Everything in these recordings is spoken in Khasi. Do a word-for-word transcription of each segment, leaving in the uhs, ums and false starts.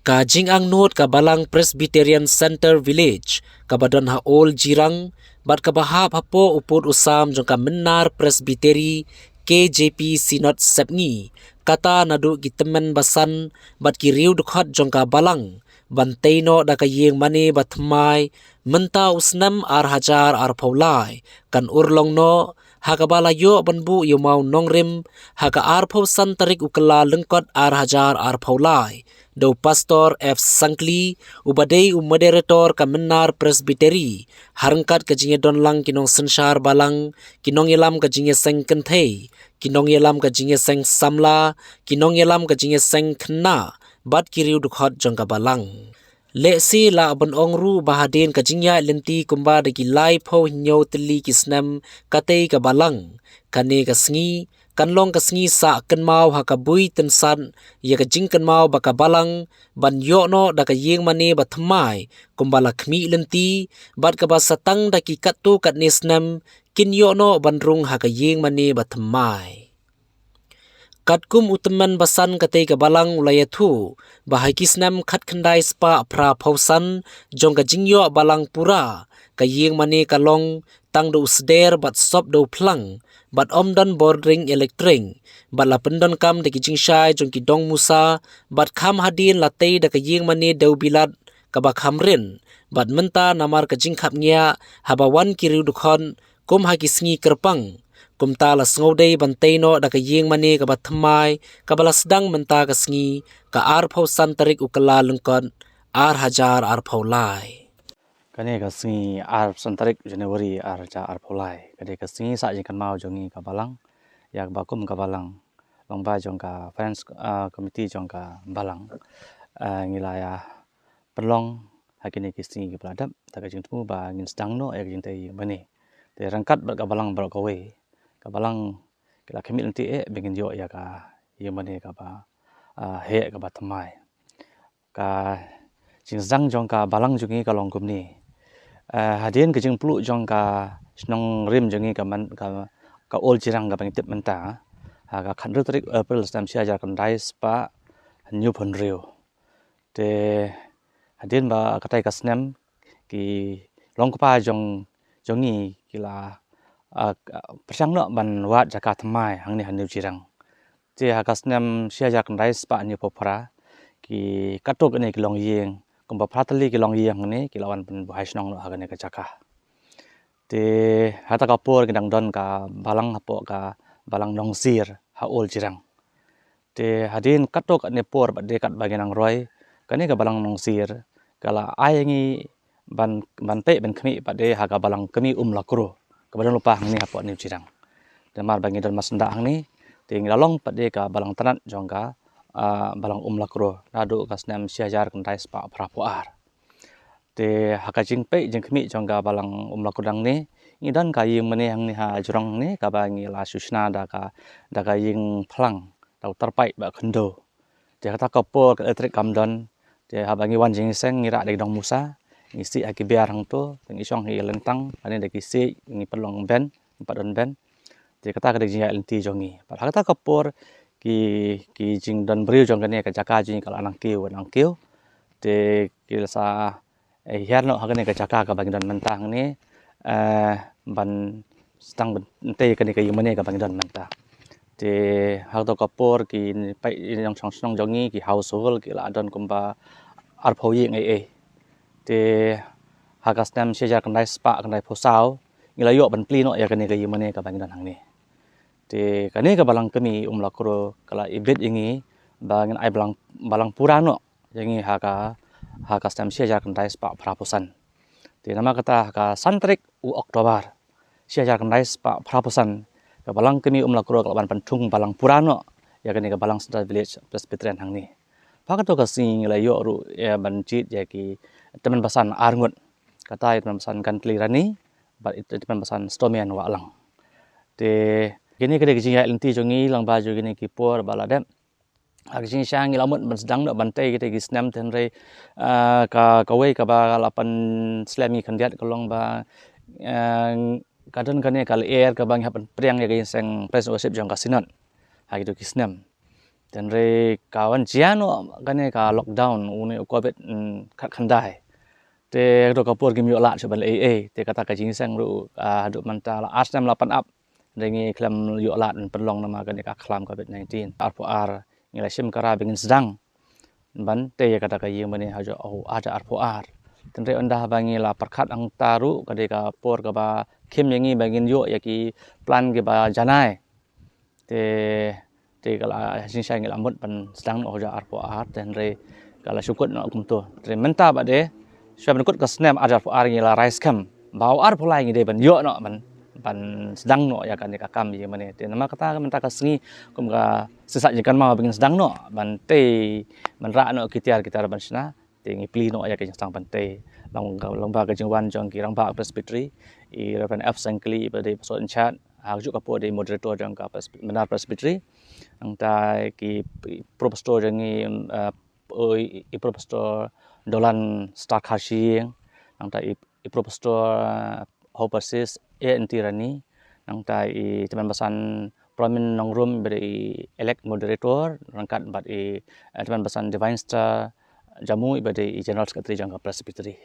Ka jingangnud ka Balang Presbyterian Center Village, kaba don ha Old Jirang, bad kaba hap hapoh u pud u sam jong ka Mynnar Presbytery K J P Synod Sepngi, kata naduh ki tymmen basan bad ki riew dkhot jong ka Balang, ban tei noh da ka ïing mane ba thymmai, mynta u snem ar hajar arphew lai, kan urlong noh, ha kaba la ïoh ban buh ïa u mawnongrim, ha ka arphew san tarik u Kyllalyngkot ar hajar arphew lai. Da u Pastor F Sangkli, uba dei u moderator ka Mynnar Presbytery, ha ryngkat ka jingïadon lang ki nongsynshar Balang, ki nongïalam ka jingïaseng kynthei, ki nongïalam ka jingïaseng samla, ki nongïalam ka jingïaseng khynnah, bad ki riew dkhot jong ka Balang. Lehse lah ban ong ruh ba hadien ka jingïaid lynti kumba da ki laiphew hynñiew tylli ki snem katei ka Balang, kane ka sngi kan long ka sngi sah kynmaw ha ka bui tynsat ïa ka jingkynmaw ba ka Balang, ban ïoh noh da ka ïing mane ba thymmai kumba la khmih lynti, bad kaba sa tang da ki katto katne snem kin ïoh noh ban rung ha ka ïing mane ba thymmai. Katkum u tymmen basan katei ka Balang u la ïathuh ba ha ki snem khatkhyndai spah phraphew san jong ka jingïoh Balang pura, ka ïing mane ka long tang da u sder bad sop da u phlang, bad ym don bording elektrik, bad la pyndonkam da ki jingshai jong ki dong musa, bad kham hadien la tei da ka ïing mane dewbilat kaba kham rit, bad mynta namar ka jingkhapngiah haba wan ki riew dkhot, kum ha ki sngi kyrpang, kumta la sngewdei ban tei noh da ka ïing mane kaba thymmai, kaba la sdang mynta ka sngi, ka arphew san tarik u Kyllalyngkot ar hajar arphew lai. Kane ka sngi arphew san tarik January ar hajar arphew lai, kane ka sngi sah jingkynmaw jong ngi ka Balang, ïa kaba kum ka Balang, lyngba jong ka Finance, ah, Committee jong ka Balang, ah, ngi la ïa pynlong ha kine ki sngi kiba la dep da ka jingthmu ba ngin sdang noh ïa ka jingtei ïing mane. Te ryngkat bad ka Balang baroh kawei, ka Balang ki la khmih lynti eh ba ngin ïoh ïa ka ïing mane kaba, ah, heh kaba thymmai. Ka jingsdang jong ka Balang jong ngi ka long kumne. Ah, hadien ka jingpluh jong ka shnong rim jong ngi ka man, ka, ka Old Jirang kaba ngi tip mynta, ha ka khathynriew tarik April snem shi hajar khyndai spah hynñiewphew hynriew. Te hadien ba katai ka snem, ki long kpa jong, jong ngi ki la, ah, pyrshang noh ban wad jaka thymmai hangne ha New Jirang. Te ha ka snem shi hajar khyndai spah hynñiewphew phra, ki katto katne ki longïing, kumba phra tylli ki longïing hangne ki la wan pynbuhai shnong noh ha kane ka jaka. Te hata ka por ki dang don ka Balang hapoh ka Balang Nongsir ha Old Jirang. Te hadien katto katne por bad de katba ngi nang roi, kane ka Balang Nongsir ka la ai ngi ban, ban peit ban khmih pat de ha ka Balang Kmie Umlakro kaba don lypa hangne hapoh New Jirang. Te namar ba ngi don marsyndah hangne, te ngi la long pat de ka Balang tnat jong ka, ah, Balang Umlakro naduh ka snem shi hajar khyndai spah phraphew ar. Te ha ka jingpeit jingkhmih jong ka Balang Umlakro hangne, ngi don ka ïing mane hangne ha jrong hangne kaba ngi la shu shna da ka, da ka ïing phlang, da u tyrpait bad khyndew. Te kata ka por ka elektrik kam don. Te haba ngi wan jingïaseng ngi rah da ki dong musa, ngi sih ha ki biar hangto, te ngi shong ha ki lyntang, hangne da ki siej ngi pynlong ben, ngi pat don ben. Te kata ka dei ka jingïaid lynti jong ngi. Bad ha kata ka por ki, ki jingdon briew jong kane ka jaka jong ngi ka la nang kiew nang kiew. Te ki la sa, eh, hiar noh ha kane ka jaka kaba ngi don mynta hangne, eh, ban sdang ban tei kane ka ïing mane kaba ngi don mynta. Te ha kato ka por ki paid nongshong shnong jong ngi, ki household, ki la don kumba arphew ïing ei ei. Te ha ka snem shi hajar khyndai spah khyndaiphew saw ngi la ïoh ban plie noh ïa kane ka ïing mane kaba ngi don hangne. Te kane ka Balang Kmie Umlakro ka la ibit ïa ngi ba ngin ai Balang, Balang pura noh ïa ngi ha ka, ha ka snem shi hajar khyndai spah phraphew san. Te namar kata ha ka san tarik u October shi hajar khyndai spah phraphew san, ka Balang Kmie Umlakro ka la wan pynthung Balang pura noh ïa kane ka Balang Central Village Presbyterian hangne. Bad ha kato ka sngi ngi la ïoh ruh ïa ban jied ïa ki tymmen basan arngut. Kata ïa tymmen basan Gantli Rani bad ïa tymmen basan Stomian Wahlang. Te kine ki dei ki jingïaid lynti jong ngi lyngba jong kine ki por ba la dep. Ha ka jingshisha ngi la mut ban sdang noh ban tei kita ki snem, te hynrei, ah, ka, kawei kaba la pynslem ïa ngi khyndiat ka long ba, ah, ka don kane ka lyer kaba ngi hap ban pdiang ïa ka ïing seng praise and worship jong ka Synod ha kito ki snem. Te hynrei ka wan jia noh kane ka lockdown, une u covid, mm, khatkhyndai. Te haduh ka por kim ïoh lad shuh ban leh ei ei. Te kata ka jingïaseng ruh, ah, haduh mynta la ar snem la pan ap. Hynrei ngi khlem ïoh lad ban pynlong namar kane ka khlam covid nineteen. Arphew ar ngi la shim ka rai ba ngin sdang ban tei ïa kata ka ïing mane haduh, oh, ar hajar arphew ar. Te hynrei ynda ba ngi la pyrkhat hangta ruh ka dei ka por kaba khim ïa ngi ba ngin ïoh ïa ki plan kiba janai. Te, te ka la shisha ngi la mut ban sdang noh haduh arphew ar, te hynrei ka la shu kut noh kumto. Te mynta ba dei, shu ban kut ka snem haduh arphew ar ngi la rai skhem ba u arphew lai ngi dei ban ïoh noh ban, ban sdang noh ïa kane ka kam ïing mane. Te namar kata mynta ka sngi kum ka shisha jingkynmaw ba ngin sdang noh ban tei, ban rah noh ki tiar ki tiar ban shna. Te ngi plie noh ïa ka jingsdang ban tei. Lang, lang ba ka jingwan jong ki rangbah Presbytery, i Reverend F Sangkli iba dei pastor in charge, ha kajuh ka por dei moderator jong ka Presby-, Mnar Presbytery. Nangta ki, i Pro Pastor jong ngi, em, eh, i, i Pro Pastor Dolan Star Kharshing. Nangta i, i Pro Pastor, eh, Hopper Sis, A N T Rani, nangta i Tymmen Basan Promin Nongrum iba dei i elect moderator, ryngkat bad i, eh, Tymmen Basan Divine Star Jamu iba dei i General Secretary jong ka Presbytery.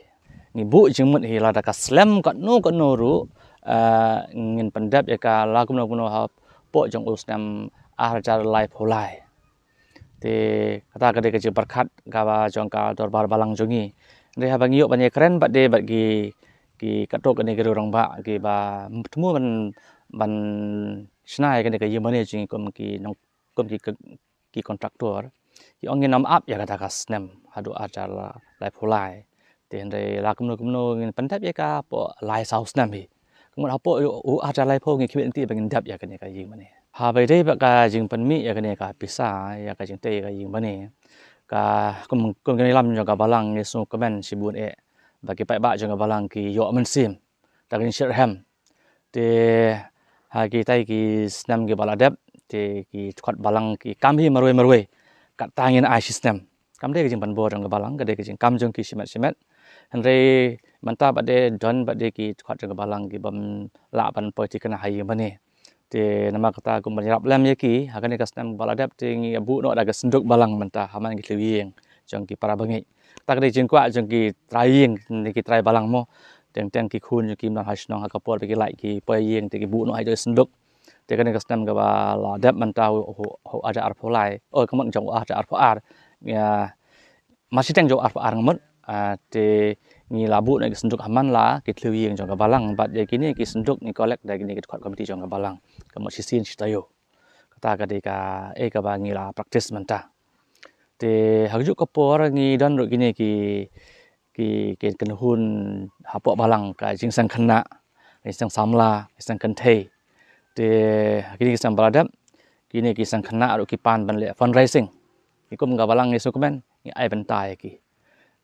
Ngi buh jingmut hi lada ka slem katno katno ruh, eh, ngin pyndep ïa ka la kumno kumno hapoh jong u snem ar hajar laiphew lai. Te kata ka dei ka jingpyrkhat kaba jong ka dorbar balang jong ngi. Hynrei haba ngi ïoh ban ïakren bad de bad ki, ki katto katne ki rangbah kiba thmu ban, ban shna ïa kane ka ïing mane jong ngi kum ki nong, kum ki, ki, ki kontraktor. Ki ong ngin ym ap ïa kata ka snem haduh ar hajar laiphew lai. Te hynrei la kumno kumno ngin pyndep ïa ka hapoh lai saw snem hi. Ka mut hapoh u, u ar hajar laiphew ngi khmih lynti ba ngin dep ïa kane ka ïing mane. Haba ïadei bad ka jingpynmih ïa kane ka pisa ïa ka jingtei ïa ka ïing mane, ka kum, kum ki nongïalam jong ka balang ngi sngewkmen shibun eh ba ki paidbah jong ka balang ki ïoh mynsiem da ka jingshitrhem. Te ha kitai ki snem kiba la dep te ki dkhot balang ki kam hi marwei marwei, katta ngin ai shi snem. Kam dei ka jingpynbor jong ka balang, ka dei ka jingkam jong ki shimet shimet. Hynrei mynta bad de don bad de ki dkhot jong ka balang kibym lah ban poi thikna ha ïing mane. Te namar kata kumba ngi ïarap lem ïa ki ha kane ka snem ba la dep te ngi buh noh da ka synduk balang mynta ha man ki thliew ïing jong ki para bangeit. Kata ka dei jingkwah jong ki trai ïing ne ki trai balang mo. Teng teng ki khun jong ki mlan ha shnong ha ka por ba ki lait ki poi ïing te ki buh noh ha ïa ka synduk. Te kane ka snem kaba la dep mynta u, u, u ar hajar arphew lai. Oh, ka mut jong u ar hajar arphew ar. Ïa, mar shiteng jong u arphew ar nga mut, ah, te ngi la buh noh ki synduk ha man la ki thliew ïing jong ka balang bad ïa kine ki synduk ngi collect da kine ki dkhot komiti jong ka balang. Ka mut shisien shi taïew. Kata ka dei kaei kaba ngi la practice mynta. Te ha kajuh ka por ngi don ruh kine ki, ki, ki kynhun hapoh balang, ka jingseng khynnah, ka jingseng samla, ka jingseng kynthei. Te ha kine ki snem ba la dep, kine ki seng khynnah ruh ki pan ban leh fundraising. Ngi kum ka balang ngi sngewkmen, ngi ai bynta ïa ki.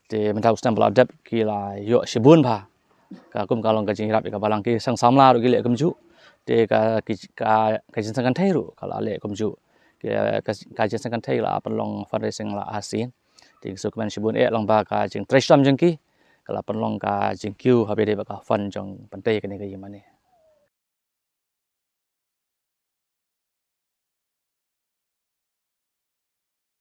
Te mynta u snem ba la dep ki la ïoh shibun bha. Ka kum ka long ka jingïarap ïa ka balang, ki seng samla ruh ki leh kumjuh. Te ka, ki, ka, ka jingseng kynthei ruh ka la leh kumjuh. Ki, ka, ka jingseng kynthei la pynlong fundraising la arsien. Te ngi sngewkmen shibun eh lyngba ka jingtrei shitom jong ki, ka la pynlong ka jingkiew haba ïadei bad ka fund jong pyntei kane ka ïing mane.